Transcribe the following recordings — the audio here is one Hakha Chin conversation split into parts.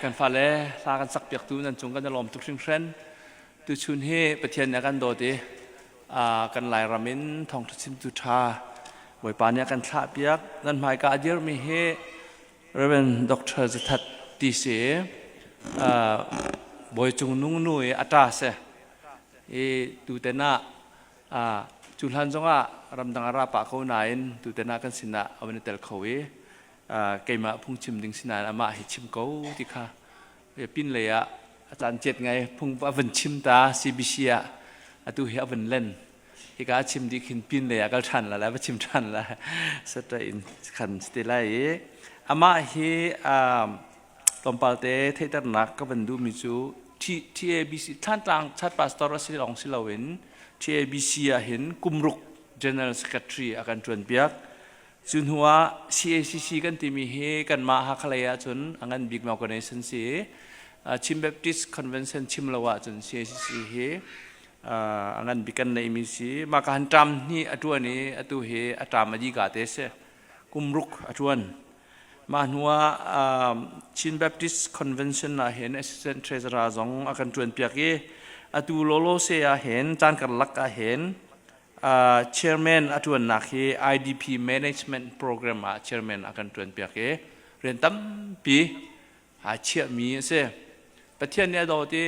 Kan fale hla kan sakpiaktu nan cung kan i lawm tuk hringhran. Tuchun hi Pathian nih a kan dawt i kan Lairam in thawngṭha chimtu ṭha Bawipa nih a kan thlahpiak. Nan hmaika a dirmi hi Reverend Dr. Zathat ti si Bawi Cung Nung nu i a ṭa si. I tuten ah cu hlan zongah ramdang a ra pah ko nain tuten ah kan sinah a van i tel kho i keimah phungchim ding sinain amah hi chim ko ti kha pin lei ah a caan chiat ngai phung a van chim ta CBC ah atu hi a van len hika a chim dih khin pin lei ah kal ṭhan la lai va chim ṭhan la sata in khan ti lai i amah hi tlawmpal te theihternak ka van duhmi cu TABC Thlantlang Chat Pastor a si lawng si loin TABC ah hin kumruk General Secretary a kan ṭuan piak. Cu hnu ah CACC kan timi hi kanmah Hakha lei ahcun a ngan bikmi organization si. Chin Baptist Convention chim lo ahcun CACC hi a ngan bik kan neihmi si. Mah ka han ṭam hnih a ṭuan i atu hi a ṭam a dih ka te si. Kumruk a ṭuan. Mah hnu ah Chin Baptist Convention ah hin Assistant Treasurer zong a kan ṭuanpiak i atu lawlawse ah hin caan karlak ah hin chairman a ṭuannak hi IDP Management Program ah chairman a kan ṭuanpiak i rian tampi aa chiahmi a si. Pathian nih a dawt i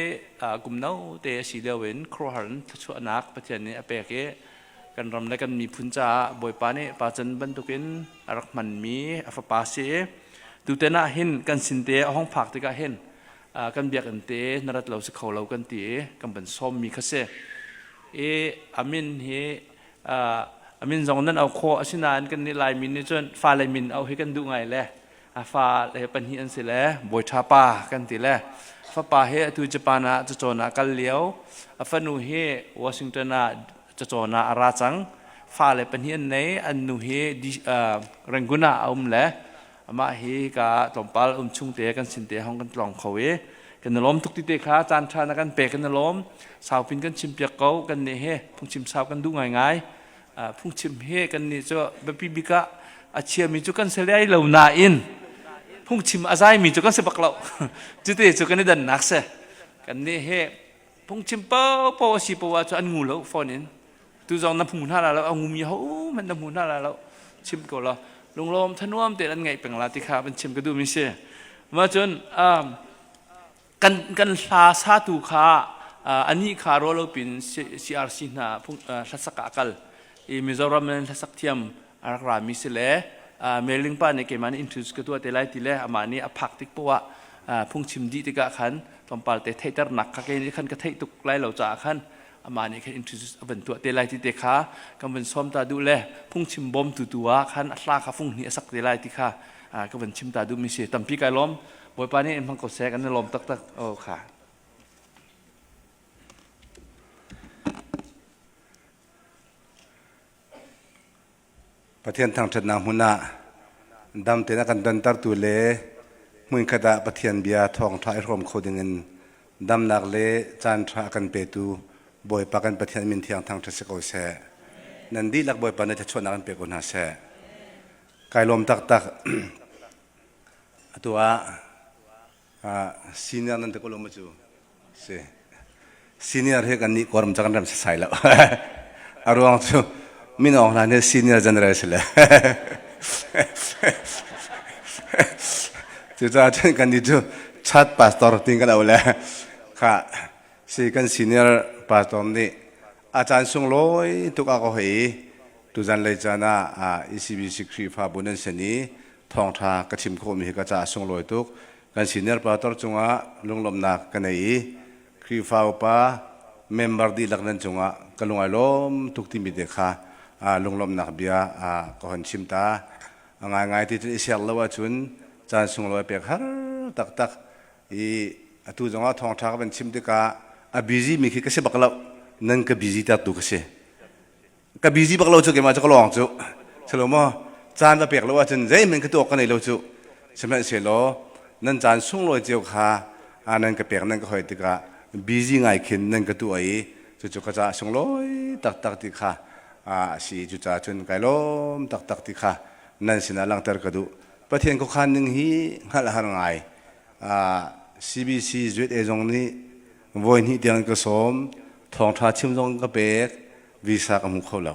kum no te a si lio in khuaruahhar in thluachuahnak Pathian nih a pek i kan ram le kan miphun caah Bawipa nih pacan bantukin a rak hmanmi a fapa si i tuten ah hin kan sin te a hong phak tikah hin kan biakinn te na rat lo si kho lo kan ti i kan van sawmmi kha si. I a min hi a min zong nan au khawh asinain kan nih Laimi nih cun fale min au hi kan duh ngai le a fa le pahnih an si le bawi ṭha pa kan ti le fapa hi atu Japan ah cacawn ah kal lio a fanu hi Washington ah cacawn ah a ra cang fa le pahnih an nei an nu hi Rangoon ah a um le amah hi ka tlawmpal um chung te kan sin te hong kan tlawng kho i kan i lawm tuk ti te kha caan ṭha na kan pek kan i lawm saupin kan chim piak ko kan nih he phungchim sau kan duh ngaingai phungchim hi kan nih cu biapi bik ah a chiami cu kan si lai lo nain phungchim a zaimi cu kan si bak lo cuti cu kan i dannak si kan nih hi phungchim paohpaoh a si poah cu an ngu lo phone in tu zong na hmu hna la lo a ngumi ho hmanh na hmu hna la lo chim ko lo lunglawm thanuam tein an ngaih peng la ti kha van chim ka duhmi si mah cun kan kan hla satu kha anih kha rualo pin CRC hna hlasak ah kal i Mizoram in hlasak thiam a rak rami si le mailing pa nih keimah nih introduce ka tuah te lai ti le amah nih a phak tik poah phungchim dih tikah khan tlawmpal te theihternak kha kei nih khan ka theih tuk lai lo caah khan amah nih khan introduce a van tuah te lai ti te kha kan van sawm ta duh le phungchim bawm tu tu ah khan a hla kha fung hnih a sak te lai ti kha ka van chim ta duh mi si tampi kai lawm Bawipa nih in hmang ko seh kan i lawm taktak. Oh kha. Pathian thangṭhatnak hmun ah dam tein a kan dontertu le hmunkhat ah Pathian bia thawngṭha i hrawm kho dingin damnak le caanṭha a kan petu Bawipa kan Pathian min thiang thangṭhat si ko seh. Nan dihlak Bawipa nih thluachuahnak an pe ko hna seh. Kai lawm taktak. Atu ah senior nan ti ko lo maw cu? Si. Senior hi kan nih kawram ca kan ram sasai lo. A ruang cu min awng hlan hi senior general si le. Cucaah cun kan nih cu chat pastor tin kan au le kha si kan senior pastor nih a caan sunglawi tuk a ka hoi i tuzan lei caan ah ECBC Khrihfabu nan sin i thawngṭha ka chim khawhmi hi ka caah sunglawi tuk. Kan senior pastor cungah lunglawmhnak ka nei i Khrihfa upa member dihlak nan cungah ka lung ai lawm tuk timi te kha lunglawmhnak bia ka hon chim ta. A ngaingai ti cun i siar lo ahcun caan sunglawi pek har taktak i atu zongah thawngṭha ka van chim tikah a busy mi khi ka si bak lo nan ka busy tertu ka si. Ka busy bak lo cu keimah cu ka lawng cu silo maw caan va pek lo ahcun zeihmanh ka tuak ka nei lo cu sihmanhsehlaw nan caan sunglawi cio kha nan ka pek nan ka hoi tikah busy ngai khin nan ka tuah i cucu ka caah sunglawi taktak ti kha a si cucaah cun kai lawm taktak ti kha nan sinah langhter ka duh Pathian khuakhan ning hi hngalh a har ngai. CBC ZA zong nih voi hnih tiang ka sawm, thawngṭha chim zong ka pek, visa ka hmu kho lo.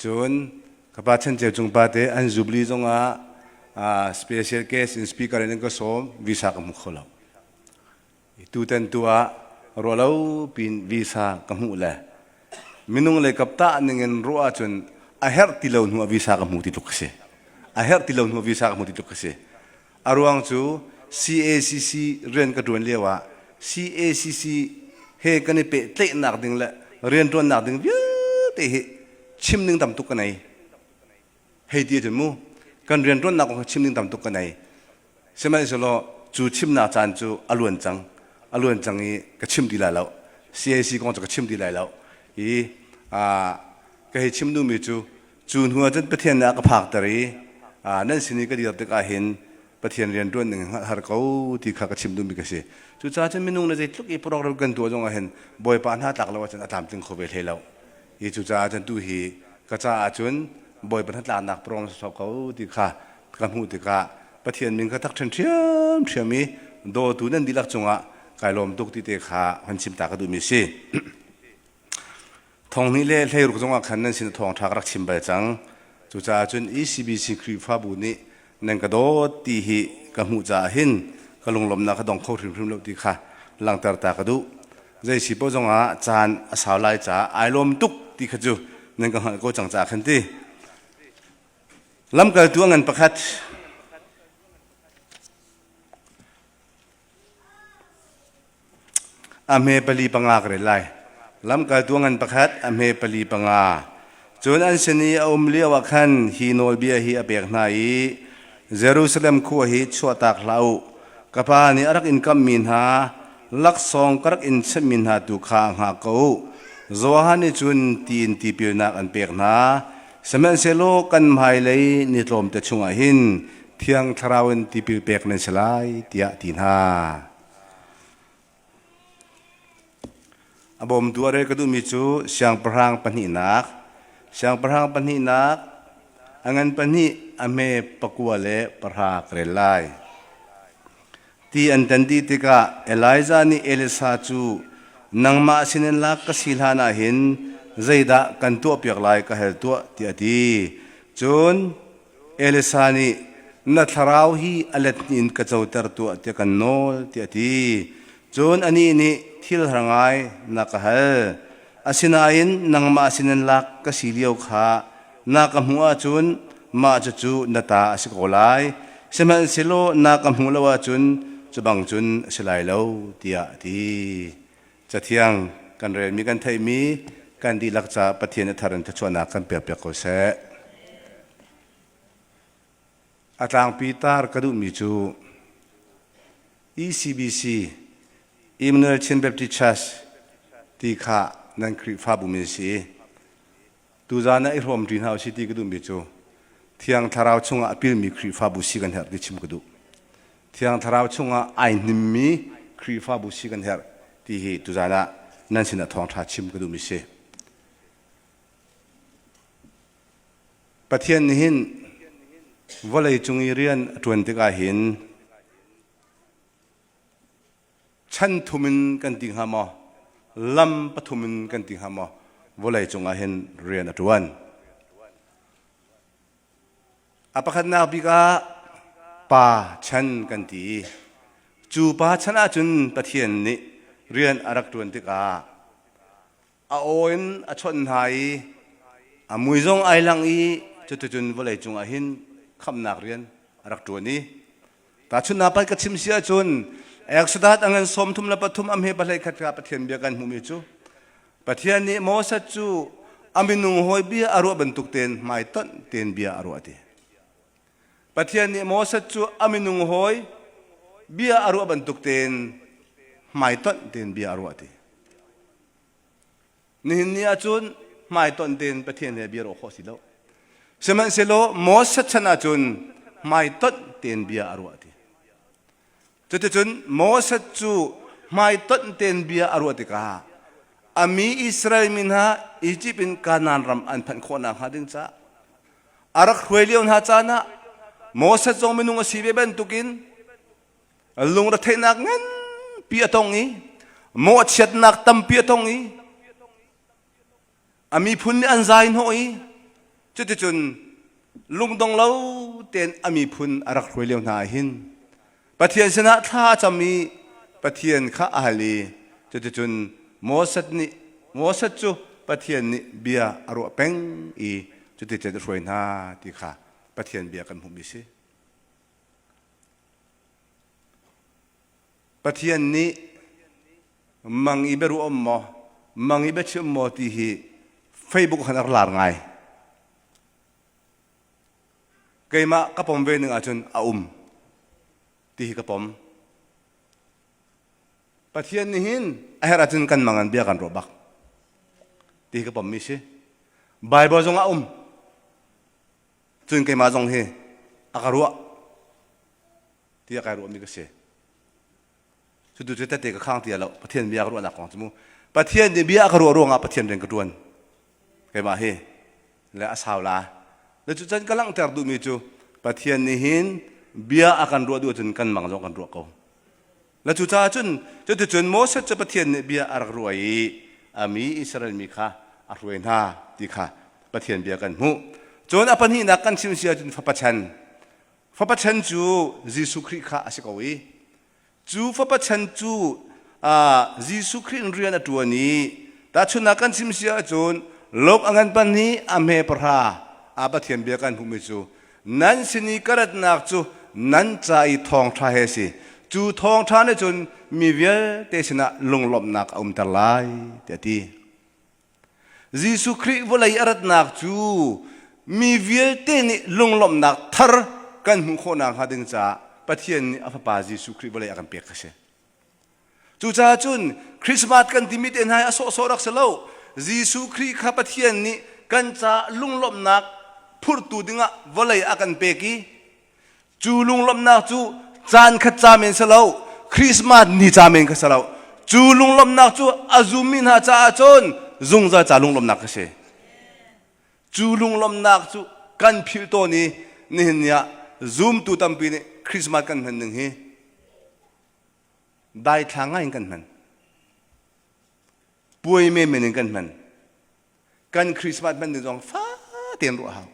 Cun ka pa Chan Ceu Cung pa te an Jubilee zong ah special guest in speaker in an ka sawm, visa ka hmu kho lo. Tutan tu ah ruahlo pin visa ka hmuh le minung le kaptah ning in ruah ahcun a herh ti lo hnu ah visa ka hmu ti tluk ka si. A herh ti lo hnu ah visa ka hmu ti tluk ka si. A ruang cu CACC rian ka ṭuan lio ah CACC he kan i pehtlaihnak ding le rianṭuannak ding vialte hi chim ding tam tuk ka nei. Hei ti ahcun mu kan rianṭuannak kong chim ding tam tuk ka nei. Sihmanhsehlaw cu chimnak caan cu a luan cang. A luan cang i ka chim ti lai lo. CAC kong cu ka chim ti lai lo. I ka hei chim duhmi cu cu hnu ah cun Pathian nih a ka phakter i nan sin i ka dir tikah hin Pathian rian ṭuan ding hngalh har ko ti kha ka chim duhmi ka si. Cucaah cun minung le zeitluk i program kan tuah zong ah hin Bawipa hna tlak lo ahcun a tlamtling kho ve hlei lo. I cucaah cun tu hi ka caah cun Bawipa hnatlaknak program sawk ko ti kha ka hmuh tikah Pathian min kha tak ṭhen ṭhiamṭhiam i dawtu nan dihlak cungah kai lawm tuk ti te kha hon chim ta ka duhmi a si. Thonghnih le 16 zongah khan nan sin thawngṭha ka rak chim bal cang. Cucaah cun ECBC Khrihfabu nih nan ka dawt ti hi ka hmuh caah hin ka lunglawmhnak ka dong kho hrimhrim lo ti kha langhter ta ka duh. Zei si paoh zongah caan a sau lai caah ai lawm tuk ti kha cu nan ka hngalh ko cang caah khan ti. Lamkaltu a ngan pakhat A hme pali panga ka rel lai. Lamkaltu ngan pakhat a hme pali panga. Cun an sin i a um lio ah khan hi nawlbia hi a pek hna i Jerusalem khua hi chuahtak hlah u. Ka pa nih a rak in kamhmi hna laksawng ka rak in chimhmi hna tu kha hngak ko u. Johan nih cun ti in tipilnak an pek hna. Sihmanhsehlaw kan hmailei ni tlawmte chungah hin Thiang Thlarau in tipil pek nan si lai, tiah ti hna. A bawmtu a rel ka duhmi cu siangpahrang pahnihnak, siangpahrang pahnihnak, a ngan pahnih, a hme pakua le pahra ka rel lai. Ti an tan dih tikah Elijah nih Elisha cu nangmah sinin lak ka si hlan ah hin zeidah kan tuahpiak lai ka hal tuah tiah a ti. Cun Elisha nih na thlarau hi a let hnih in ka coter tuah tiah kan nawl tiah a ti. Cun anih nih thil har ngai na ka hal. Asinain nangmah sinin lak ka si lio kha na ka hmuh ahcun mah cucu na ta a si ko lai. Sihmanhsehlaw na ka hmuh lo ahcun cu bang cun a si lai lo, tiah a ti. Cathiang kan relmi kan theihmi kan dihlak caah Pathian a thar in thluachuahnak kan pekpiak ko seh. A tlangpi tar ka duhmi cu ECBC, Emmanuel Chin Baptist Church ti kha nan Khrihfabu min si i tuzaan ah i hrawm ṭi hna usih ti ka duhmi cu Thiang Thlarau chungah a pilmi Khrihfabu si kan herh ti chim ka duh. Thiang Thlarau chungah ai hnimmi Khrihfabu si kan herh ti hi tuzaan ah nan sinah thawngṭha chim ka duhmi si. Pathian nih hin vawlei cung i rian a ṭuan tikah hin chan thum in kan ti hnga maw lam pathum in kan ti hnga maw vawlei cungah hin rian a ṭuan. A pakhatnak bik ah pa chan kan ti i cu pa chan ahcun Pathian nih rian a rak ṭuan tikah a aw in a chawnh hna i a mui zong ai lang i cuticun vawlei cungah hin khamhnak rian a rak ṭuan i tahchunhnak pai ka chim si ahcun Exodus a ngan 33 a hme pahlei khat ka Pathian bia kan hmuhmi cu Pathian nih Moses cu a minung hawi bia a ruah bantuk tein hmaitonh tein bia a ruah ti. Pathian nih Moses cu a minung hawi bia a ruah bantuk tein hmaitonh tein bia a ruah ti. Nihin ni ahcun hmaitonh tein Pathian he bia ruah khawh si lo. Sihmanhsehlaw Moses chan ahcun hmaitonh tein bia a ruah ti. Cuticun Moses cu hmaitonh tein bia a ruah tikah a mi Israel mi hna Egypt in Kanaan ram an phanh khawh nakhnga ding caah a rak hruai lio hna caan ah Moses zong minung a si ve bantukin. Lungretheihnak nganpi a tong i mawhchiatnak tampi a tong i a miphun nih an zai hnawh i cuticun lungdong lo tein a miphun a rak hruai lio hna ah hin Pathian sinah thla a cam i Pathian kha a hal i cuticun Moses nih Moses cu Pathian nih bia a ruah peng i cuticun a hruai hna ti kha Pathian bia kan hmuhmi si. Pathian nih mang i biaruah um maw, mang i biachim maw ti hi Facebook han a lar ngai. Keimah ka pom ve ning ahcun a um ti hi ka pom. Pathian nih hin a herh ahcun kan mang an bia kan ruah bak ti hi ka pommi si. Bible zong a um. Cun keimah zong hi a ka ruah tiah kai ruahmi ka si. Cutu cu tete ka khang ti lo. Pathian bia ka ruahnak kong cu mu. Pathian nih bia a ka ruah ruangah Pathian rian ka ṭuan. Keimah hi le a sau la. Le cu can ka langhter duhmi cu Pathian nih hin bia a kan ruah duh ahcun kan mang zong kan ruah ko. Le cucaah cun cuticun Moses cu Pathian nih bia a rak ruah i a mi Israel mi kha a hruai hna ti kha Pathian bia kan hmuh. Cun a pahnihnak kan chim si ahcun fapa chan. Fapa chan cu Jesuh Khrih kha a si ko i cu fapa chan cu Jesuh Khrih in rian a ṭuan i tahchunhnak kan chim si ahcun lok a ngan pan hi a hme pahra a Pathian bia kan hmuhmi cu nan sin i ka ratnak cu nan ca i thawngṭha he si cu thawngṭha nih cun mi vialte sinah lunglawmhnak a umter lai tiah a ti. Jesuh Khrih vawlei a ratnak cu mi vialte nih lunglawmhnak thar kan hmuh khawhnak hnga ding caah Pathian nih a Fapa Jesuh Khrih vawlei a kan pek a si. Cucaah cun Christmas kan timi te hna hi a sawhsawh rak si lo. Jesuh Khrih kha Pathian nih kan caah lunglawmhnak phurtu dingah vawlei a kan pek i Cu lunglawmhnak cu caan khat ca men si lo, Christmas ni ca men kha si lo. Cu lunglawmhnak cu a zummi hna caah cun zungzal ca lunglawmhnak a si. Cu lunglawmhnak cu kan philh tawn i nihin ni ah zumtu tampi nih Christmas kan hman ning hi daithla ngai in kan hman. Puai menmen in kan hman. Kan Christmas hman ding zong fa tein ruah hau.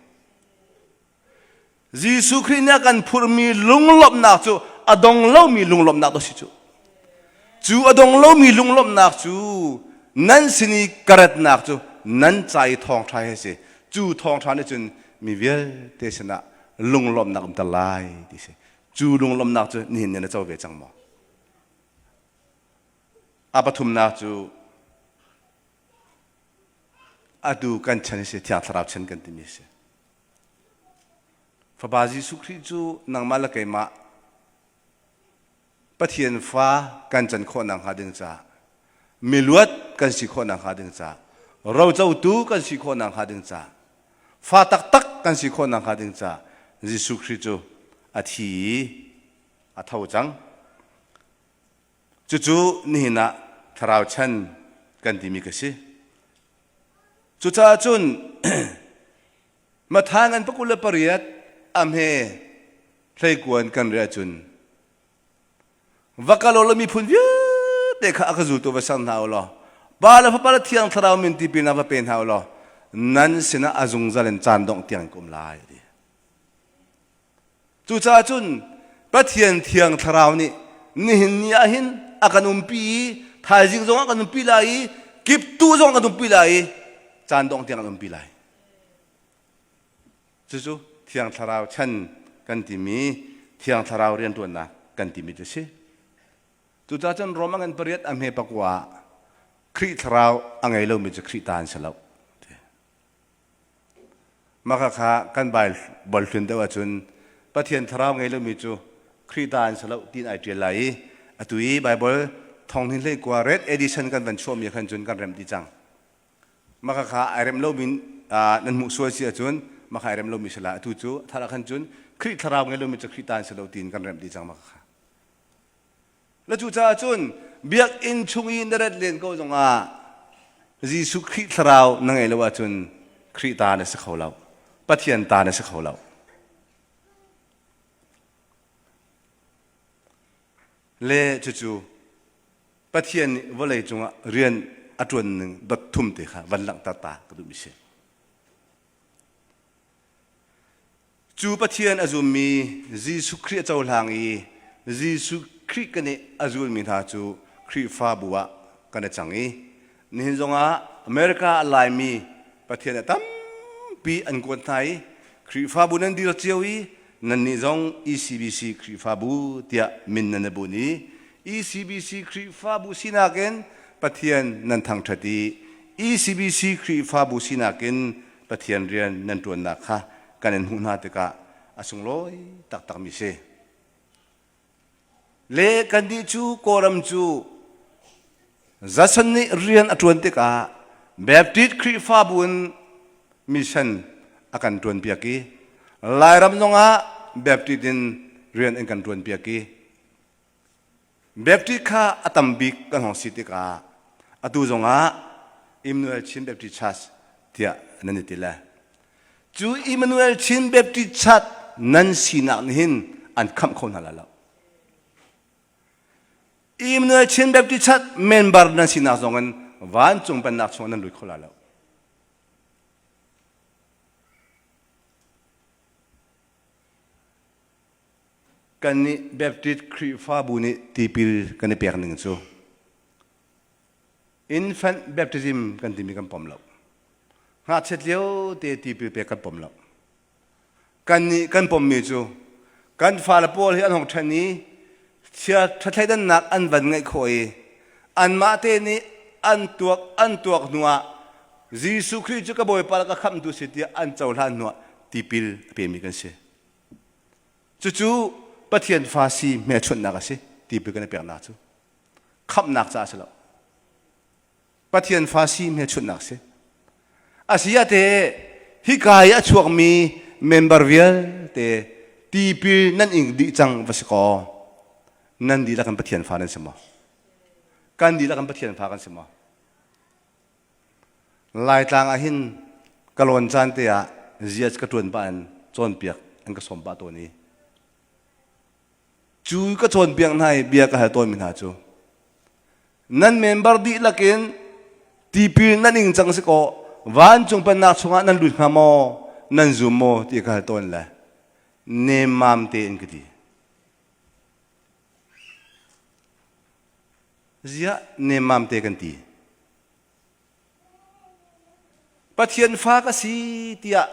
Jesuh Khrih nih a kan phurhmi lunglawmhnak cu a dong lomi lunglawmhnak to si cu. Cu a dong lomi lunglawmhnak cu nan sin i ka ratnak cu nan ca i thawngṭha he si. Cu thawngṭha nih cun mi vialte sinah lunglawmhnak umter lai ti si. Cu lunglawmhnak cu nihin ni na co ve cang maw? A pathumnak cu atu kan chan si Thiang Thlarau chan kan timi si. Fapa Jesuh Khrih cu nangmah le keimah Pathian fa kan can khawh nakhnga ding caah miluat kan si khawh nakhnga ding caah rocotu kan si khawh nakhnga ding caah fa taktak kan si khawh nakhnga ding caah Jesuh Khrih cu a thi i a tho cang. Cucu nihin ah thlarau chan kan timi ka si. Cucaah cun Matthai ngan pakul le pariat a hme hleikuan kan rel cun va kal law miphun vialte kha a ka zultu va ser hna u law Pa le Fapa le Thiang Thlarau min tipil va pe hna u law nan sinah a zungzal in caan dongh tiang ka um lai a ti. Cucaah cun Pathian Thiang Thlarau nih nihin ni ah hin a kan umpi i thaizing zong a kan umpi lai i kiptu zong a kan umpi lai i caan dongh tiang a kan umpi lai. Cucu Thiang Thlarau chan kan timi Thiang Thlarau rianṭuannak kan timi cu a si. Cucaah cun Rom a ngan pariat a hme pakua ah Khrih Thlarau a ngei lomi cu Khrih ta an si lo. Mah kha kan Baibal hlun deuh ahcun Pathian Thlarau ngei lomi cu Khrih ta an si lo tiin ai ṭial lai i atu i Baibal thong hin hlei kua red edition kan van chuahmi khan cun kan remh dih cang. Mah kha ai rem lomi nan hmuh sual si ahcun mah kha ai rem lomi si lai. Atu cu thar ah khan cun Khrih Thlarau ngei lomi cu Khrih ta an si lo tiin kan remh dih cang mah kha. Na cucaah cun biakinn chung i na rat len ko zongah Jesuh Khrih Thlarau na ngei lo ahcun Khrih ta na si kho lo. Pathian ta na si kho lo. Le cucu Pathian nih vawlei cungah rian a ṭuan ning dot thum te kha van langhter ta ka duhmi si. Cu Pathian a zummi Jesuh Khrih a cohlang i Jesuh Khrih kan i a zulmi hna cu Khrihfabu ah kan i cang i nihin zongah America a laimi Pathian a tampi an kuat hna i Khrihfabu nan dir cio i nannih zong ECBC Khrihfabu tiah min nan i bunh i ECBC Khrihfabu sinak in Pathian nan thangṭhat i ECBC Khrihfabu sinak in Pathian rian nan ṭuannak kha kan in hmuh hna tikah a sunglawi taktakmi si. Le kannih cu Kawlram cu Jason nih rian a ṭuan tikah Baptist Khrihfabu in mission a kan ṭuanpiak i Lairam zongah Baptist in rian an kan ṭuanpiak i Baptist kha a tam bik kan hong si tikah atu zongah Emmanuel Chin Baptist Church tiah nan i ti le cu Emmanuel Chin Baptist Church nan sinak nih hin an khamh kho hna lai lo. Emmanuel Chin Baptist Church member nan sinak zongin vancung pennak chungah nan lut kho lai lo. Kannih Baptist Khrihfabu nih tipil kan i pek ning cu infant baptism kan timi kan pom lo. Ngakchiat lio te tipil pek kan pom lo. Kannih kan pommi cu kan fale pawl hi an hong ṭhen i chia ṭhathleidannak an van ngeih khawh i anmah te nih an tuak an tuak hnuah Jesuh Khrih cu ka Bawipa le ka khamhtu si tiah an cohlan hnuah tipil a pemi kan si. Cucu Pathian fa si hmelchunhnak a si tipil kan i peknak cu. Khamhnak caah a si lo. Pathian fa si hmelchunhnak a si. A si ah te hika i a chuakmi member vialte tipil nan ing dih cang va si kaw nan dihlak in Pathian fa nan si maw? Kan dihlak in Pathian fa kan si maw? Laitlang ah hin ka lawn caan te ah zias ka ṭuan pah in cawnpiak an ka sawm pah tawn i cu ka cawnpiak hna i bia ka hal tawnmi hna cu nan member dihlak in tipil nan ing cang si kaw vancung pennak chungah nan lut hnga maw nan zum maw ti ka hal tawn le nemmam tein ka ti. Ziah nemmam te kan ti. Pathian fa ka si tiah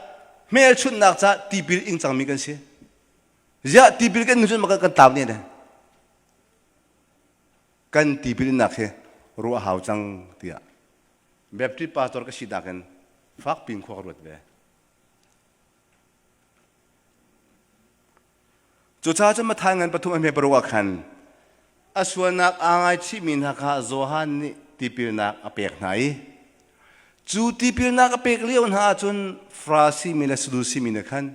hmelchunhnak ca tipil ing cangmi kan si. Ziah tipil kan cun kan tlau ne ne. Kan tipil innak hi ruah hau cang tiah Baptist pastor ka sinak in fak pin khua ka ruat ve. Cucaah cun Matthai ngan pathum a hme paruk ah khan a sualnak aa ngaichihmi hna kha Johan nih tipilnak a pek hna i cu tipilnak a pek lio hna ahcun Farasi mi le Sadusi mi nih khan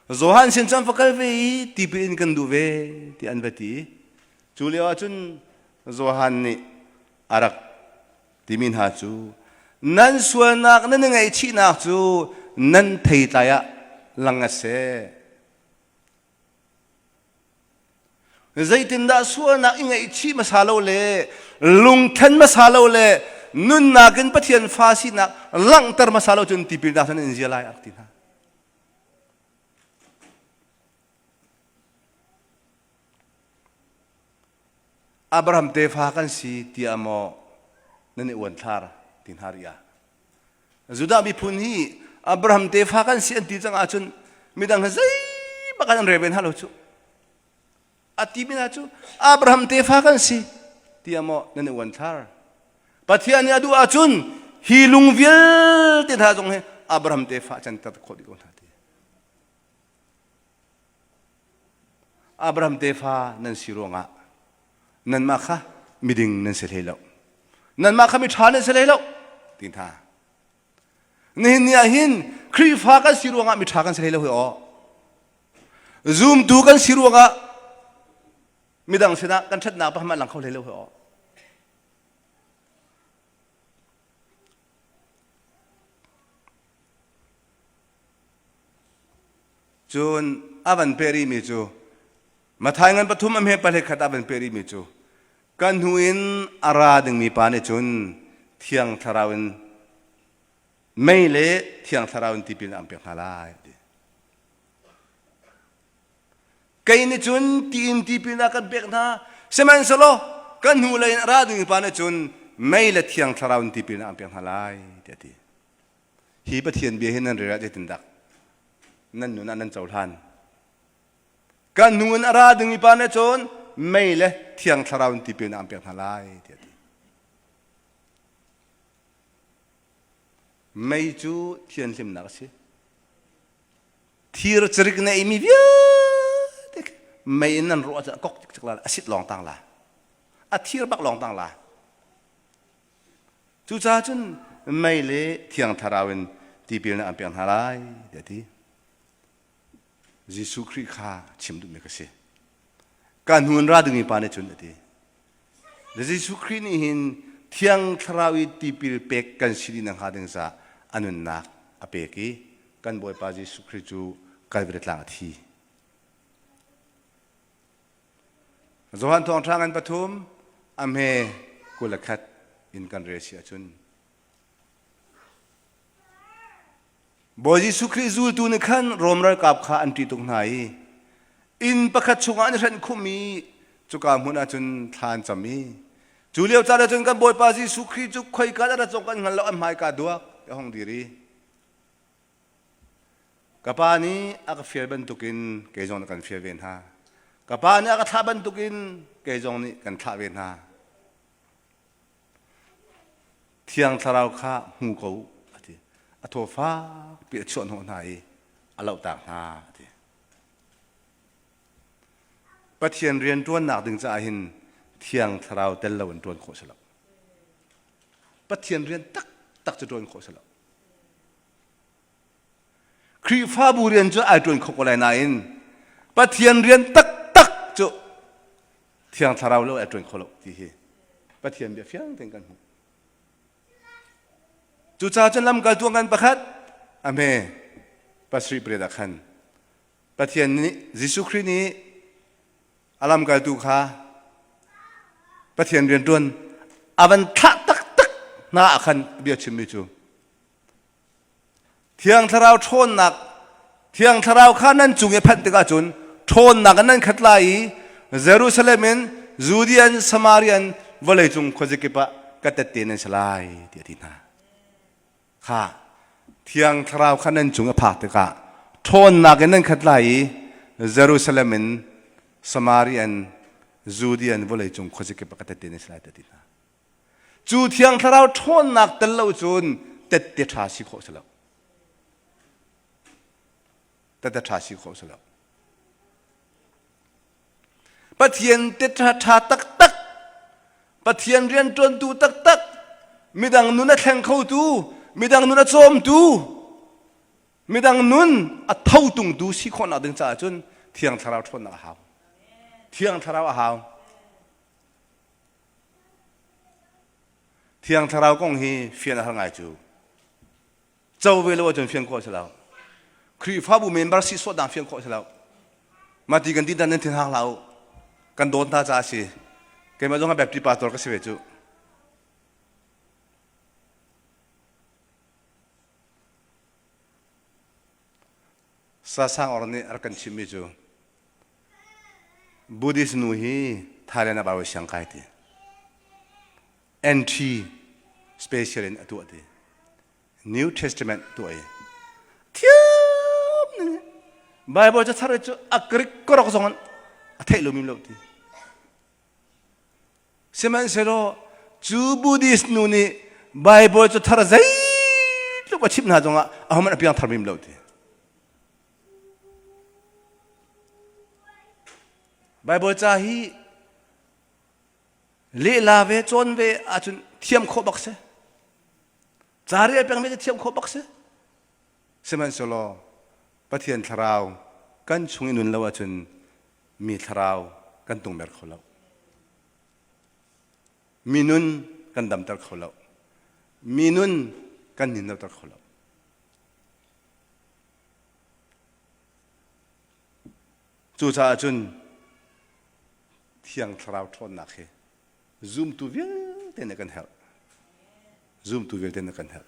Johan sin cun va kal ve i tipil in kan duh ve ti an va ti. Cu lio ahcun Johan nih a rak timi hna cu nan sualnak nan i ngaihchihnak cu nan theitlai ah lang a seh. Zeitindah sualnak i ngaihchih hmasa lo le lungthlen hmasa lo le nunnak in Pathian fa sinak langhter hmasa lo cun tipilnak cun in zia lai a rak ti hna. Abraham tefa kan si tiah maw nan i uanthlar ti hna rih ah Judah miphun hi Abraham tefa kan si an ti cang ahcun midang he zeibak an rel ve hna lo cu. A ti mi hna cu Abraham tefa kan si tiah maw nan i uanthlar. Pathian nih a duh ahcun hi lung vialte hna zong hi Abraham tefa canter khawh dih ko hna ti. Abraham tefa nan si ruangah nanmah kha miding nan si hlei lo. Nanmah kha miṭha nan si hlei lo ti hna. Nihin ni ah hin Khrihfa kan si ruangah miṭha kan si hlei lo hi aw. Zumtu kan si ruangah midang sinah kan ṭhatnak pakhat lang kho hlei lo hi aw. Cun a van pe rihmi cu. Mathai ngan pathum a hme pahlet khat ah van pe rihmi cu kan hnu in a ra dingmi pa nih cun Thiang Thlarau in mei le Thiang Thlarau in tipil an pek hna lai ti. Kei nih cun tiin tipil a kan pek hna sihmanhsehlaw kan hnu lei in a ra dingmi pa nih cun mei le Thiang Thlarau in tipil an pek hna lai tiah a ti. Hi Pathian bia hi nan rel ah zeitindah nan nun ah nan cohlan? Kan hnu in a ra dingmi pa nih cun mei le Thiang Thlarau in tipil an pek hna lai tiah a ti. Mei cu thianhlimnak a si. Thir carik na eimi vialte mei in nan ruah ahcun a kok cikcek la a sit lawng tang la. A thir bak lawng tang la. Cucaah cun mei le Thiang Thlarau in tipil na an pek hna lai tiah a ti. Jesuh Khrih kha chim duhmi ka si. Ka hnu in ra dingmi pa nih cun a ti. Jesuh Khrih nih hin Thiang Thlarau i tipil pek kan si dih nakhnga ding caah a nunnak a pek i kan Bawipa Jesuh Khrih cu Kalvari tlang a thi. Johan Thawngṭha ngan pathum a hme 21 in kan rel si ahcun Bawi Jesuh Khrih zultu nih khan Rom ralkap kha an ṭih tuk hna i inn pakhat chungah an i hrenh khumh i cuka hmun ah cun thla an cam i cu lio caan ah cun kan Bawipa Jesuh Khrih cu khoika dah rat zong kan hngal lo an hmaika duak a hung dir i ka pa nih a ka fial bantukin kei zong nih kan fial ve hna ka pa nih a ka thlah bantukin kei zong nih kan thlah ve hna Thiang Thlarau kha hmu ko u, a ti. A thaw fakpi a chuah hnawh hna i a lohtak hna, a ti. Pathian rian ṭuannak ding caah hin Thiang Thlarau tel lo in ṭuan khawh si lo. Pathian rian taktak cu ṭuan khawh si lo. Khrihfabu rian cu ai ṭuan kho ko lai nain Pathian rian taktak cu Thiang Thlarau lo ai ṭuan kho lo ti hi Pathian bia fiang tein kan hmuh. Cucaah cun lamkaltu ngan pakhat a hme pasarih pariat ah khan Pathian nih Jesuh Khrih nih a lamkaltu kha Pathian rianṭuan a van thlah taktak hna ah khan bia chimmi cu Thiang Thlarau ṭhawnnak Thiang Thlarau kha nan cung i phanh tikah cun ṭhawnnak in nan khat lai i Jerusalem in Judean Samarian vawleicung khuazakip ah ka tette nan si lai tiah a ti hna. Kha Thiang Thlarau kha nan cung a phak tikah ṭhawnnak in nan khat lai i Jerusalem in Samarian Judean vawleicung khuazakip ah ka tette nan si lai tiah a ti hna. Cu Thiang Thlarau ṭhawnnak tel lo cun tette ṭha si khawh si lo. Tette ṭha si khawh si lo. Pathian ṭha ṭha taktak, Pathian rianṭuantu taktak, midang nun a thleng khotu, midang nun a cawmtu, midang nun a thotungtu si khawhnak ding caah cun Thiang Thlarau ṭhawnnak a hau. Thiang Thlarau a hau. Thiang Thlarau kong hi fian a har ngai cu. Co ve lo ahcun fian khawh a si lo. Khrihfabu member si sawh dang fian khawh a si lo. Mah ti kan ti dan nan thin hang hlah u. Kan dawt hna caah a si. Keimah zong Baptist pastor ka si ve cu. Sasang or nih a rak kan chimhmi cu Buddhist nu hi Thailand ah Bible siang kai ti. Entry special in a tuah ti. New Testament tuah i thiam ning Bible ca thar cu a Greek korok zong a theih lomi lo ti. Sihmanhsehlaw cu Buddhist nu nih Bible cu thar zeitluk a chimh hna zongah ahohmanh a piangthar mim lo ti. Bible ca hi lehla ve cawn ve ahcun thiam khawh bak si. Ca rel peng ve thiam khawh bak si. Sihmanhsehlaw Pathian thlarau kan chung i nun lo ahcun mi thlarau kan tungmer kho lo. Mi nun kan damter kho lo. Mi nun kan ninnoter kho lo. Cucaah cun. Thiang Thlarau ṭhawnnak hi zumtu vialte nih kan herh. Zumtu vialte nih kan herh.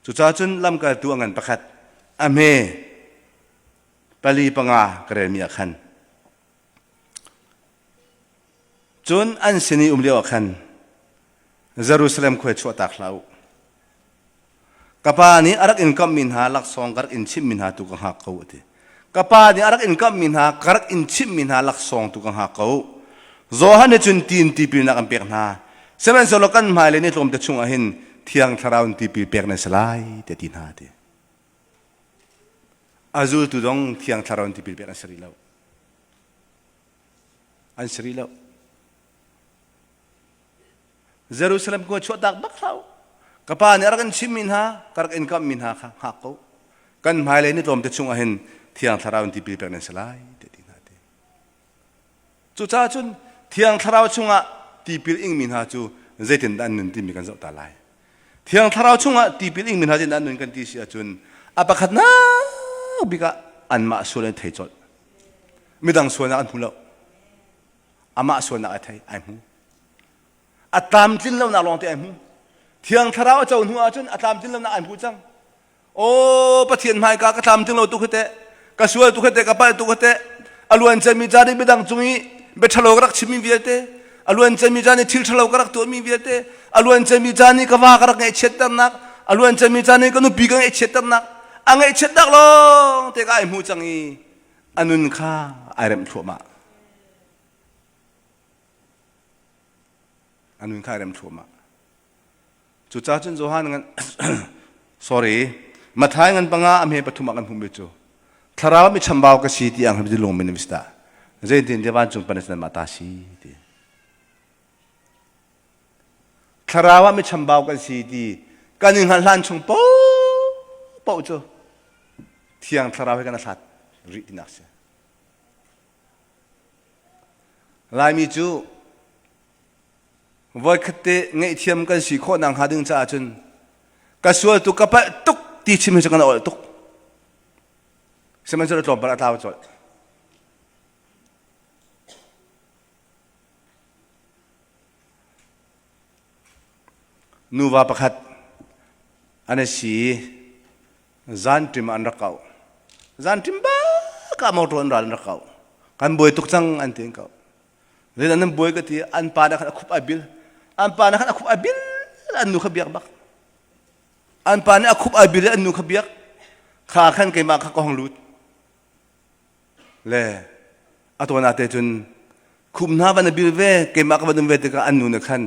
Cucaah cun lamkaltu a ngan pakhat a hme pali panga ka relmi ah khan cun an sin i um lio ah khan Jerusalem khua chuahtak hlah u. Ka pa nih a rak in kamhmi hna laksawng ka rak in chimhmi hna tu ka hngak ko a ti. Ka pa nih a rak in kamhmi hna ka rak in chimhmi hna laksawng tu ka hngak ko. Johan nih cun ti in tipilnak an pek hna. Sihmanhsehlaw kan hmailei ni tlawmte chungah hin Thiang Thlarau in tipil pek nan si lai tiah ti hna a ti. A zultu zong Thiang Thlarau in tipil pek an si rih lo. An si rih lo. Jerusalem khua chuahtak bak hlah u. Ka pa nih a rak in chimmi hna, ka rak in kamhmi hna kha hngak ko. Kan hmailei ni tlawmte chungah hin Thiang Thlarau in tipil pek nan si lai, tiah ti hna ti. Cucaah cun Thiang Thlarau chungah tipil ingmi hna cu zeitindah an nun timi kan zoh ta lai. Thiang Thlarau chungah tipil ingmi hna zeitindah an nun kan ti si ahcun a pakhatnak bik ah anmah sual an thei colh. Midang sualnak an hmu lo. Amah sualnak ai thei, ai hmu. A tlamtlin lonak lawng te ai hmu. Thiang Thlarau a co hnu ahcun a tlamtlin lonak ai hmu cang. Aw Pathian hmaika ka tlamtling lo tu kha teh, ka sual tu kha teh, ka palh tu kha teh, a luan cemi caan i midang cung i bia ṭhalo ka rak chimmi vialte, a luan cemi caan i thil ṭhalo ka rak tuahmi vialte, a luan cemi caan i ka va ka rak ngaihchiatternak, a luan cemi caan i ka nupi ka ngaihchiatternak, a ngaihchiatnak lawng te ka ai hmu cang i a nun kha ai remh thluahmah. A nun kha ai rem thluahmah. Cucaah cun Johan ngan sorry Mathai ngan panga a hme pathum ah kan hmuhmi cu thlarau mi chambau ka si ti ang hi lung min mista zeitin te vancung pan nan mah ta si ti thlarau ah mi chambau kan si ti kan in hngalh hlan chung po po cu thiang thlarau he kan hlat rih tinak si Laimi cu voikhat te ngaihthiam kan si khawh nak hnga ding caah cun ka sual tuk ka palh tuk ti chim hi cu kan olh tuk. Sihmanhsehlaw tlawmpal a tlau colh. Nuva pakhat an si Zanṭim an rak kauh. Zanṭim bak ah motor an ral an rak kauh. Kan buai tuk cang an ti an kauh. Zeidah nan buai ka ti an pa nih khan a khup ai bil. An pa nih khan a khup ai bil an nu kha biak bak. An pa nih a khup ai bil i an nu kha biak. Kha khan keimah kha ka hong lut. Le a tuan ah te cun khup hna van a bil ve keimah ka van um ve tikah an nu nih khan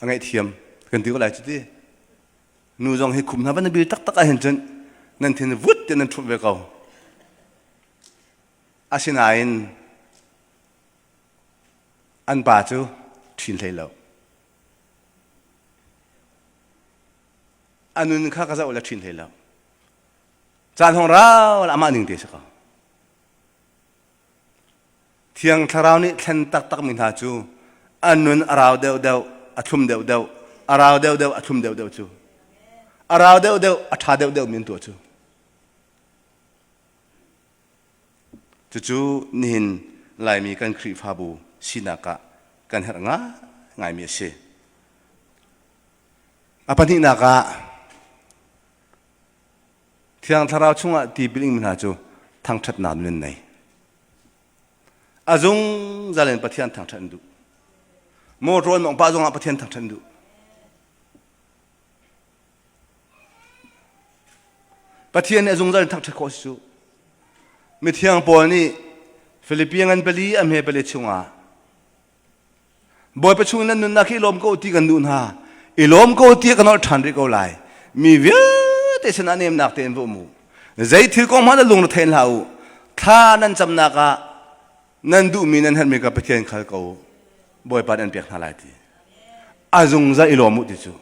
a ngaihthiam kan ti ko lai cu ti. Nu zong hi khum hna van bil taktak ahhin cun nan thin vut te nan ṭhumh ve ko. Asinain an pa cu ṭhin hlei lo. A nun kha ka zoh le ṭhin hlei lo. Caan hong rau amah ning te si ko. Thiang Thlarau nih thlen taktakmi hna cu an nun a rau deuhdeuh, a thlum deuhdeuh, a rau deuhdeuh, a thlum deuhdeuh cu. A rau deuhdeuh, a ṭha deuhdeuhmi an tuah cu. Cucu nihin Laimi kan Khrihfabu sinak ah kan herh ngaingaimi a si. A pahnihnak ah Thiang Thlarau chungah tipil ingmi hna cu thangṭhatnak nun an nei. A zungzal in Pathian thangṭhat an duh. Motor an mawngh pah zongah Pathian thangṭhat an duh. Pathian nih a zungzal in thangṭhat khawh si cu. Mithiang Paul nih Filipi ngan pali a hme pali chungah Bawipa chung nan nunnak hi i lawm ko ti kan duh hna. I lawm ko ti kan holh ṭhan rih ko lai. Mi vialte sinah nemnak tein va um u. Zei thil kong hmanh na lung na thein hlah u. Thla nan camnak ah nan duhmi nan herhmi kha Pathian khal ko u. Bawipa nih an pek hna lai ti. A zungzal i lawm u ti cu.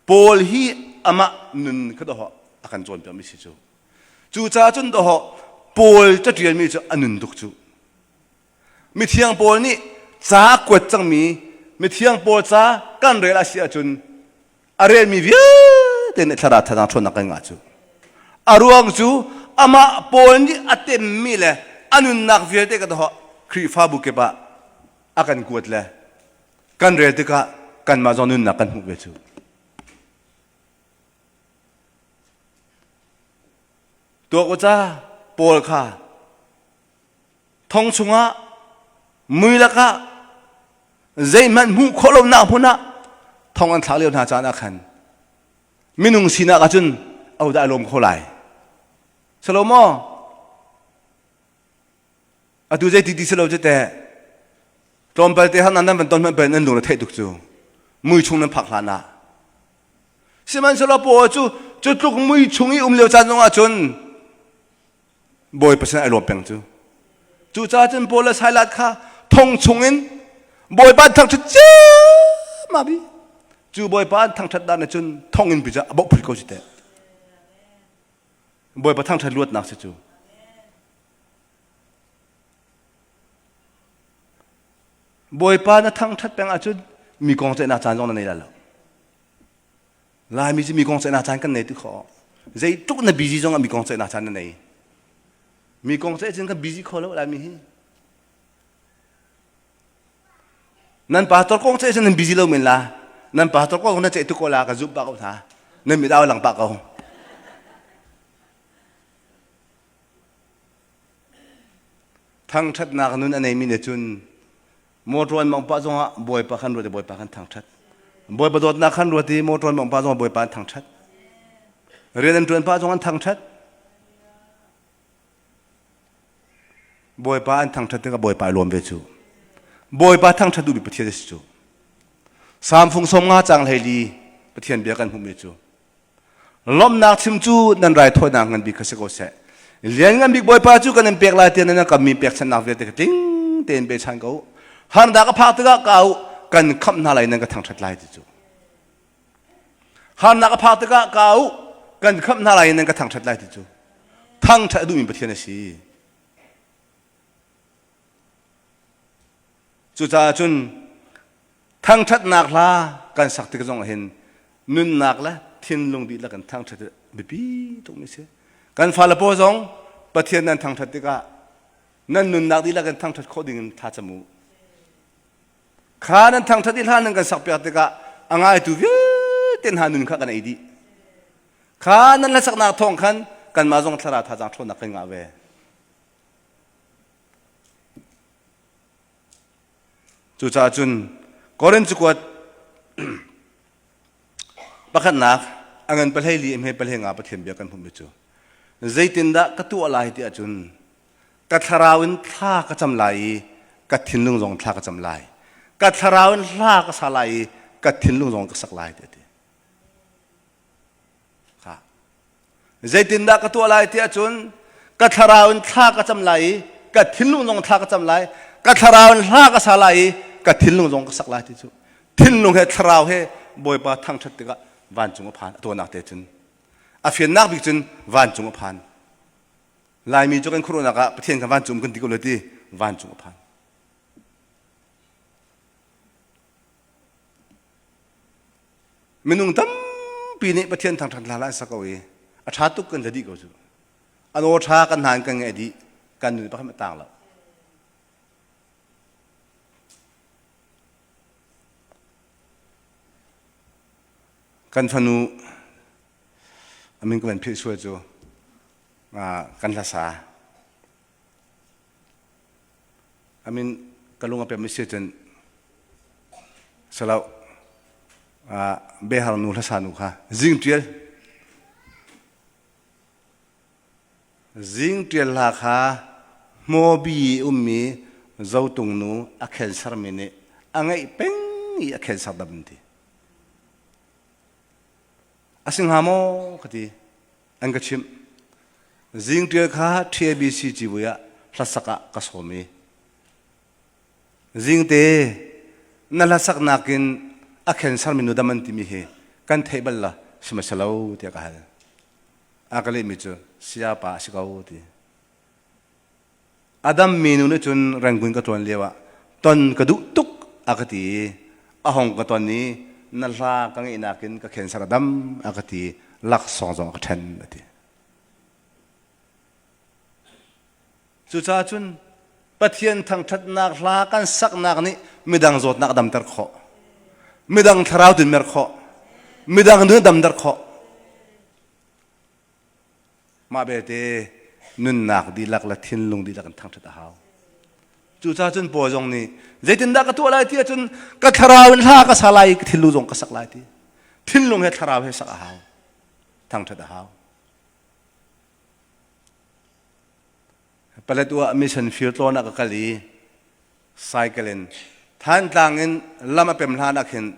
Paul hi amah nun kha dawh a kan cawnpiakmi si cu. Cucaah cun dawh Paul caṭialmi cu a nun tuk cu. Mithiang Paul nih ca a kuat cangmi mithiang Paul ca kan rel a si ahcun a relmi vialte nih thlarau thazaang ṭhawnnak kan ngah cu. A ruang cu amah Paul nih a temmi le a nunnak vialte ka doh. Khrihfabu kip ah a kan kuat le kan rel tikah kanmah zong nunnak kan hmuh ve cu. Tuak u ca Paul kha thong chungah mui lakah zeihmanh hmuh khawh lonak hmun ah thong an thlak lio hna caan ah khan minung sinak ahcun ahodah a lawm kho lai Salomo atu zei ti ti si lo cu teh tlawmpal te han nan van ton hmanh bel nan lung na theih tuk cu mui chung nan phak hlan ah sihmanhsehlaw paul cu cu tluk mui chung i um lio caan zong ah cun Bawipa sin ai lawm peng cu. Cucaah cun Paul le Silas kha thong chungin Bawipa an thangṭhat ciammam bi. Cu Bawipa an thangṭhat dan cun thonginn pi cu a boh phut ko si teh. Bawipa thangṭhat luatnak si cu. Bawipa na thangṭhat peng ahcun mi kong ceihnak caan zong na nei lai lo. Laimi cu mi kong ceihnak caan kan nei ti kho. Zeitluk na busy zong ah mi kong ceihnak caan na nei. Mi kong ceih cun kan busy kho lo Laimi hi. Nan pastor kong ceih cun nan busy lo men la. Nan pastor kong na ceih tuk ko la ka zumh pah ko hna. Nan mit au lang pah ko. Thangṭhatnak nun a neimi nih cun Motor an mawngh pah zongah Bawipa khan ruat i Bawipa khan thangṭhat. Bawipa dawtnak khan ruat i motor an mawngh pah zongah Bawipa an thangṭhat. Rian an ṭuan pah zong an thangṭhat. Bawipa an thangṭhat tikah Bawipa i lawm ve cu. Bawipa thangṭhat duhmi Pathian a si cu. Salm fung som nga cang 14 Pathian bia kan hmuhmi cu Lawmhnak chim cu nan raithawinak ngan bik kha si ko seh. Lianngan bik Bawipa cu kan in pek lai tiah nan kammi pekchanhnak vialte kha tling tein pechan ko. Harnak a phak tikah ka au kan khamh hna lai nan ka thangṭhat lai ti cu. Harnak a phak tikah ka au kan khamh hna lai nan ka thangṭhat lai ti cu. Thangṭhat a duhmi Pathian a si. Cucaah cun thangṭhatnak hla kan sak tik zong hin nunnak le thinlung dihlak in thangṭhat biapi tukmi a si. Kan fale pawl zong Pathian nan thangṭhat tikah nan nunnak dihlak in thangṭhat khawh ding in thlacam u. Kha nan thangṭhat i hla nan kan sakpiak tikah a ngaitu vialte hna nun kha kan ei dih. Kha nan hlasaknak thawng khan kanmah zong thlarau thazaang ṭhawnnak kan ngah ve. Cucaah cun Korin cakuat pakhatnak a ngan pahlei li hme pahlei nga Pathian bia kan hmuhmi cu zeitindah ka tuah lai ti ahcun ka thlarau in thla ka cam lai i ka thinlung zong thla ka cam lai ka thlarau in hla ka sa lai i ka thinlung zong ka sak lai ti a ti Zeitindah ka tuah lai ti ahcun ka thlarau in thla ka cam lai i ka thinlung zong thla ka cam lai ka thlarau in hla ka sa lai i ka thinlung zong ka sak lai ti cu thinlung he thlarau he Bawipa thangṭhat tikah vancung a phan a tuahnak te cun a fiannak bik cun vancung a phan Laimi cu kan khuaruahnak ah Pathian kan vancung kan ti ko lo ti vancung a phan Minung tampi nih Pathian thangṭhat hla an sak ko i a ṭha tuk kan la dih ko cu. An aw ṭha kan hna in kan ngaih dih, kan nun pakhat a tang lo. Kan fanu amin ka van philh sual cu kan hlasa. Amin ka lung a pem si cun salo behar nu hlasa nu kha zing ṭial zing ṭial hla kha hmawbi ummi zotung nu a khensar mi nih a ngeih peng i a khensar dam ti a si hnga maw ka ti an ka chimh. Zingṭial kha TABC civui ah hlasak ah ka sawm i zingte na hlasaknak in a khensar minu dam an timi hi kan theih bal la sihmanhsehlaw tiah ka hal. A ka lehmi cu sayapa a si ko ti. A dammi nu nih cun Rangoon ka ṭuan lioah ton ka duh tuk a ka ti i a hong ka ton i na hla ka ngeihnak in ka cancer a dam a ka ti laksawng zong a ka ṭhen a ti. Cucaah cun. Pathian thangṭhatnak hla kan saknak nih midang zawtnak a damter khawh. Midang thlarau tunmer khawh. Midang nun a damter khawh. Mah belte nunnak dihlak le thinlung dihlak in thangṭhat a hau. Cucaah cun Paul zong nih zeitindah ka tuah lai ti ahcun ka thlarau in hla ka sa lai i ka thinlung zong ka sak lai ti. Thinlung he thlarau he sak a hau. Thangṭhat a hau. Paletwa mission field tlawn ah ka kal i cycle in Thantlang in lam a pem hlan ah khin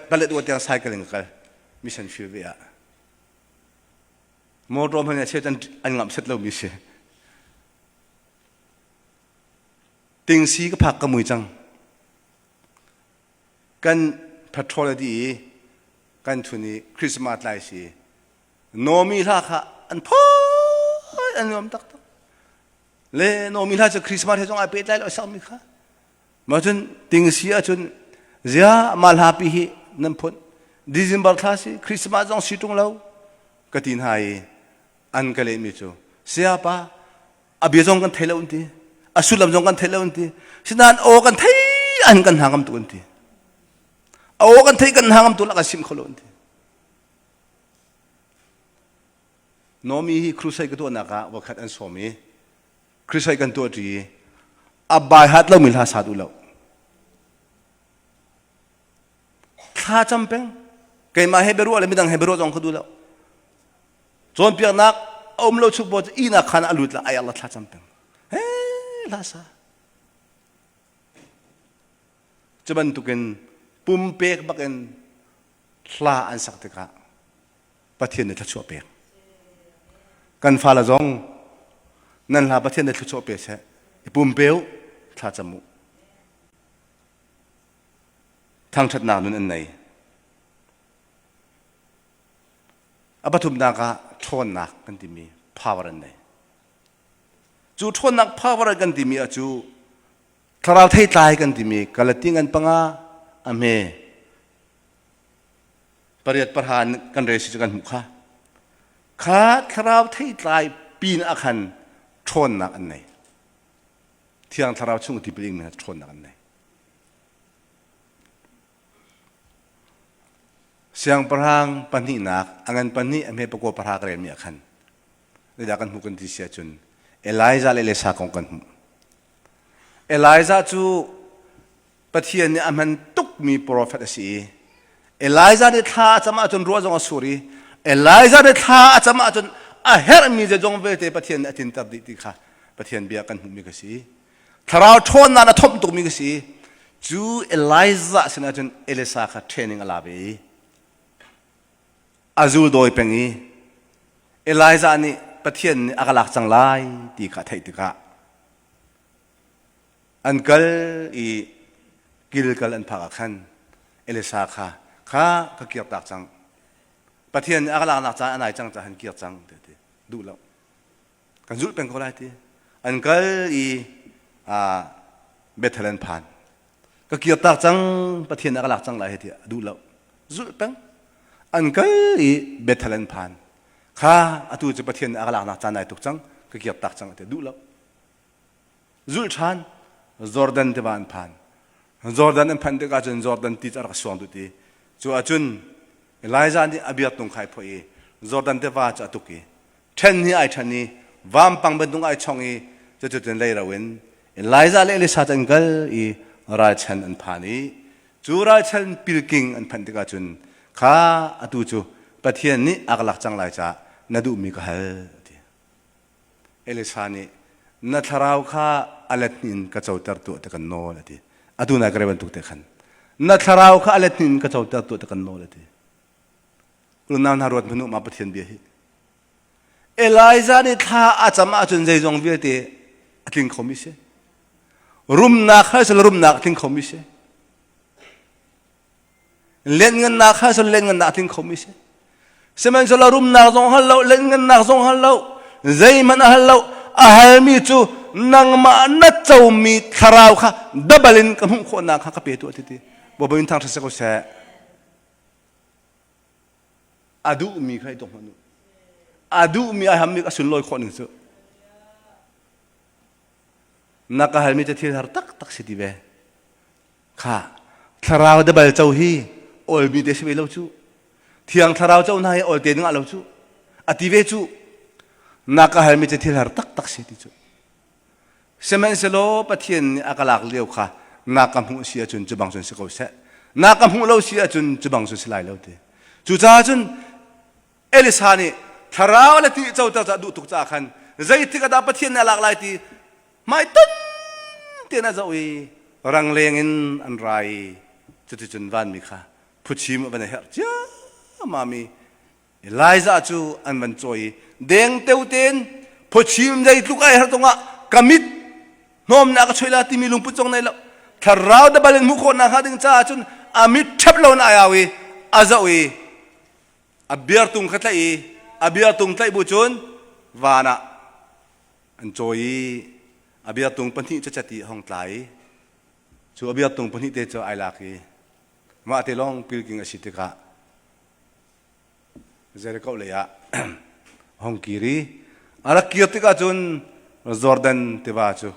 Paletwa tiang cycle in ka kal mission field ve ah. Motor hmanh a chiat an ngamh set lomi si. Tingsi ka phak ka mui cang. Kan patrol a dih i kan thun i Christmas tlai si. Nomi hla kha an phoi an nuam taktak. Le nomi hla cu Christmas he zong ai pehtlai lo sakmi kha. Mah cun tingsi ahcun zia mah hla pi hi nan phun December thla si Christmas zong si ṭung lo ka ti hna i an ka lehmi cu sayapa a bia zong kan thei lo an ti a sullam zong kan thei lo an ti sinain aw kan thei an kan hna ngam tuk an ti aw kan thei kan hna ngam tuk la kan sim kho lo an ti Nomi hi crusade ka tuahnak ah voikhat an sawm i crusade kan tuah ṭi i a bai hat lomi hla sa duh lo thla cam peng keimah he biaruah le midang he biaruah zong ka duh lo cawnpiaknak a um lo chuk bo ihnak khan a lut la ai Allah thla cam peng he hla sa cu bantukin pumpek bakin hla an sak tikah Pathian nih thluachuah pek. Kan fale zong nan hla Pathian nih thluachuah pe seh. I pumpeu thla cam u. Thangṭhatnak nun an nei. A pathumnak ah ṭhawnnak kan timi power an nei. Cu ṭhawnnak power kan timi ah cu thlarau theitlai kan timi Galati ngan panga a hme pariat pahra kan rel si cu kan hmuh kha kha thlarau theitlai pin ah khan ṭhawnnak an nei thiang thlarau chung tipil ingmi hna ṭhawnnak an nei siangpahrang pahnihnak a ngan pahnih a hme pakua pahra ka relmi ah khan zeidah kan hmuh kan ti si ahcun Elijah le Elisa kong kan hmuh Elijah cu Pathian nih a hman tukmi profet a si i Elijah nih thla a cam ahcun ruah zong a sur i Elijah nih thla a cam ahcun a herhmi zeizong vialte Pathian nih a tlinter dih ti kha Pathian bia kan hmuhmi ka si. Thlarau ṭhawnnak a thomh tukmi ka si. Cu Elijah sinah cun Elisa kha training a la ve i a zul dawi peng i Elijah nih Pathian nih a ka lak cang lai ti kha a theih tikah An kal i Gilgal an phak ah khan Elisa kha kha ka kirtak cang. Pathian nih a ka laknak caan a nai cang caah han kir cang ti ti duh lo. Kan zulh peng ko lai ti. An kal i Bethel an phan. Ka kirtak cang Pathian nih a ka lak cang lai hi ti a duh lo. Zulh peng. An kal i Bethel an phan. Kha atu cu Pathian nih a ka laknak caan nai tuk cang ka kirtak cang ti duh lo. Zulh ṭhan Jordan tiva an phan. Jordan an phanh tikah cun Jordan ti cu a rak suang dut i cu ahcun Elijah nih a biaktung kha ai phoih i Jordan tiva cu a tuk i ṭhen hi ai ṭhen i vampang bantuk ai chong i cuticun leiro in Elijah le Elisha cu an kal i ralchan an phan i cu ralchan pilking an phanh tikah cun kha atu cu Pathian nih a ka lak cang lai caah na duhmi ka hal a ti. Elisha nih na thlarau kha a let hnih in ka coter tuah ti kan nawl a ti. Atu nai ka re bantuk te khan na thlarau kha a let hnih in ka coter tuah ti kan nawl a ti. Unau hna ruat hmanh ma Pathian bia hi. Elijah nih thla a cam ahcun zeizong vialte a tling khomi si. Rumnak kha sal rumnak a tling khomi si. Lianngannak kha cun lianngannak a tling khomi si. Sihmanhsehlaw rumnak zong hal lo, lianngannak zong hal lo, zeihmanh a hal lo. A halmi cu nangmah na comi thlarau kha dabal in ka hmuh khawhnak kha ka pe tuah ti ti. Bawipa min thangṭhat si ko seh. A duhmi kha i tuah hmanh u. A duhmi ai hammi a sunlawi khawh ning cu. Na ka halmi cu thil har taktak si ti ve. Kha thlarau dabal co hi awlmi te si ve lo cu. Thiang thlarau co hna hi awl te ding ah lo cu. A ti ve cu. Na ka halmi cu thil har taktak si ti cu. Sihmanhsehlaw Pathian nih a ka lak lio kha na ka hmuh si ahcun cu bang cun si ko seh. Na ka hmuh lo si ahcun cu bang cun si lai lo ti. Cucaah cun Elisa nih thlarau le ti coter cu a duh tuk caah khan zeitik ah dah Pathian nih a lak lai ti hmaiton tein a zoh i rangleng in an ra i cuticun vanmi kha phuchim a van i herh ciammam i Elijah cu an van cawi i dengteo tein phuchim zeitluk ai har tungah ka mit hnawmnak ka choi la timi lungput zong nei lo thlarau dabal in hmuh khawhnak hnga ding caah cun a mit ṭhep lo in ai au i a zoh i a biartung kha tlaih i a biartung tlaih bu cun van ah an cawi i a biartung pahnih cu cati a hong tla i cu a biartung pahnih te cu ai lak i mah te lawng pilking a si tikah Jericho lei ah hong kir i a rak kir tikah cun Jordan tiva cu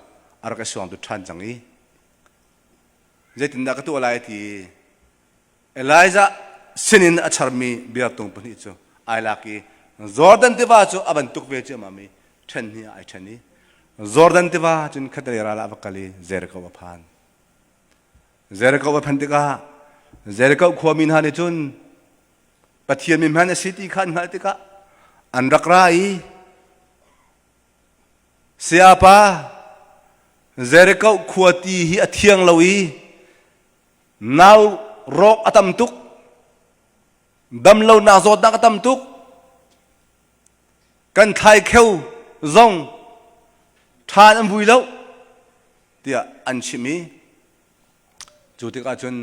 a rak i suang tu ṭhan cang i zeitindah ka tuah lai ti Elijah sinin a charmi biartung pahnih cu ai lak i Jordan tiva cu a van tuk ve ciammam i ṭhen hnih ah ai ṭhen i Jordan tiva cun khatlei ral ah va kal i Jericho a phan. Jericho a phanh tikah Jericho khuami hna nih cun Pathian mi hman a si ti kha an hngalh tikah an rak ra i Sayapa Jericho khua ti hi a thiang lo i Nau rawk a tam tuk. Damlonak zawtnak a tam tuk. Kan thlaikheu zong ṭhan an vui lo tiah an chim i cu tikah cun.